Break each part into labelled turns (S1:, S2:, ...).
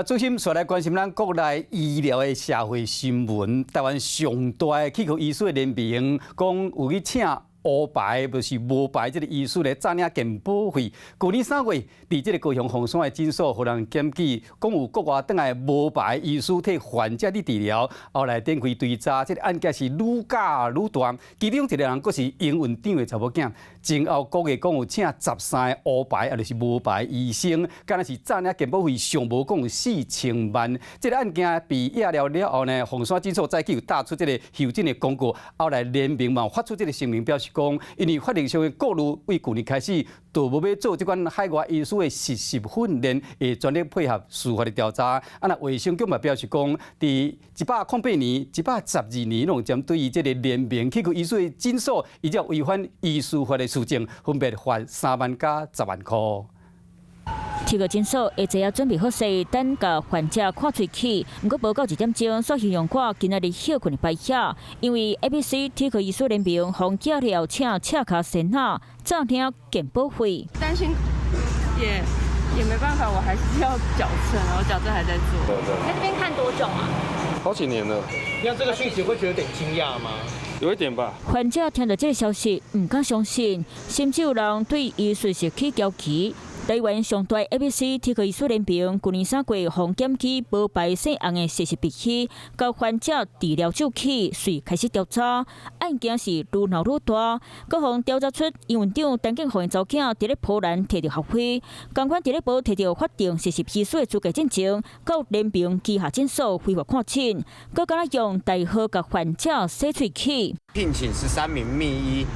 S1: 主審煞來關心咱國內醫療的社會新聞。台灣上大的齒科醫師的聯盟講有去請烏牌，就是無牌這个醫師來詐領健保費。舊年3月，佇這个高雄鳳山的診所，予人檢舉，講有國外轉來無牌醫師替患者佇治療，後來展開追查，這个案件是愈攪愈大。其中一个人閣是營運長的查某囝，前後估計講有請13个烏牌，抑就是無牌醫生，敢若是詐領健保費上無講有4000萬。這个案件被揭了了後呢，鳳山診所早起有打出這个休診的公告，後來聯盟嘛發出這个聲明表示講，因為法律上的顧慮，對舊年開始就無欲做這款海外醫師的實習訓練，會全力配合司法的調查。啊，若衛生局嘛表示講，佇108年、112年，攏針對於這个聯盟齒科醫師的診所，依照違反醫師法的事情，分別罰3萬佮10萬箍。
S2: 齒科診所下晝仔準備好勢，等共患者看喙齒。毋過無夠一點鐘，煞形容看今仔日歇睏的排遐，因為 ABC 齒科醫師聯盟予揭了請赤跤仙仔詐領健保費。
S3: 擔心也沒辦法，我還是要矯正，我矯正還在做。
S4: 在這邊看多久啊？
S5: 好幾年了。
S6: 聽這個訊息會覺得有點驚訝嗎？
S5: 有一點吧。
S2: 患者聽到這個消息，毋敢相信，甚至有人對醫術是起嬌氣。台灣上大 ABC 齒科醫師聯盟舊年3月予檢舉無牌姓洪的實習醫師，共患者治療咒齒，遂開始調查。案件是愈鬧愈大，閣予調查出營運長陳建宏的查某囝佇咧波蘭提著學費，仝款佇咧無提著法定實習醫師的資格進前，到聯盟旗下診所非法看診，閣敢若用代號共患者洗喙齒。
S7: 聘請13名秘醫。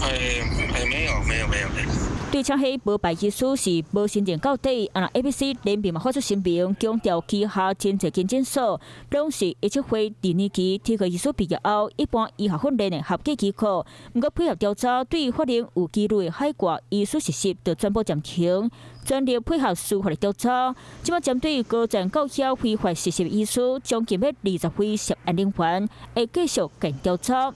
S8: 欸欸，沒有沒有沒有沒有。
S2: 對請彼無牌醫師是無承認到底，啊，若 ABC 聯盟嘛發出聲明，強調旗下真濟間診所攏是醫策會二年級齒科醫師畢業後一般醫學訓練的合格機構。毋過配合調查，對發現有記錄的海外醫師實習，就全部暫停，全力配合司法的調查。這擺針對高層到遐非法實習醫師，將近欲20位涉案人員，會繼續跟調查。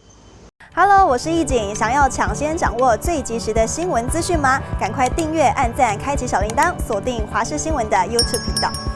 S9: Hello，我是易景，想要搶先掌握最及時的新聞資訊嗎？趕快訂閱、按讚、開啟小鈴鐺，鎖定華視新聞的 YouTube 頻道。